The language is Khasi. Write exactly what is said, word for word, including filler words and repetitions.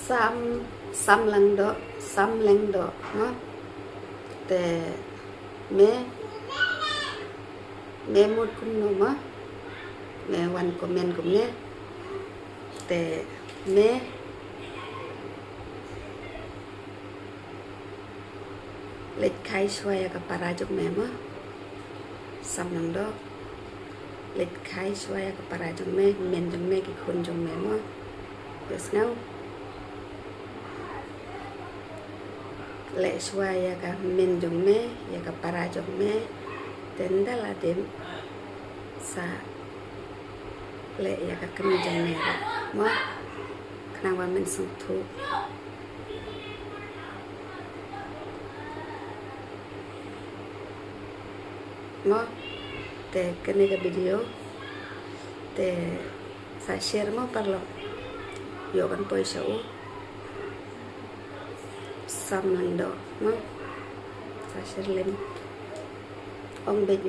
Sam, Sam Lyngdoh, Sam Lyngdoh, mo. Te me, me mut kumno mo. Me wan comment kumne. Te me leit khai shuwa ïa ka para jong me mo. Sam Lyngdoh. Leit khai shuwa ïa ka para jong me, men jong me, ki khun jong me mo. Ïa sngew. Leh shuwa ïa ka men jong me, ïa ka para jong me. Te ynda la dep sa leh ïa ka kmie jong me mo. Khnang ba men sngewthuh. Mo, te kane ka video te sa share mo paralok. Ïoh ban poi sha u Sam Lyngdoh mo. Sa share lem. Ong beit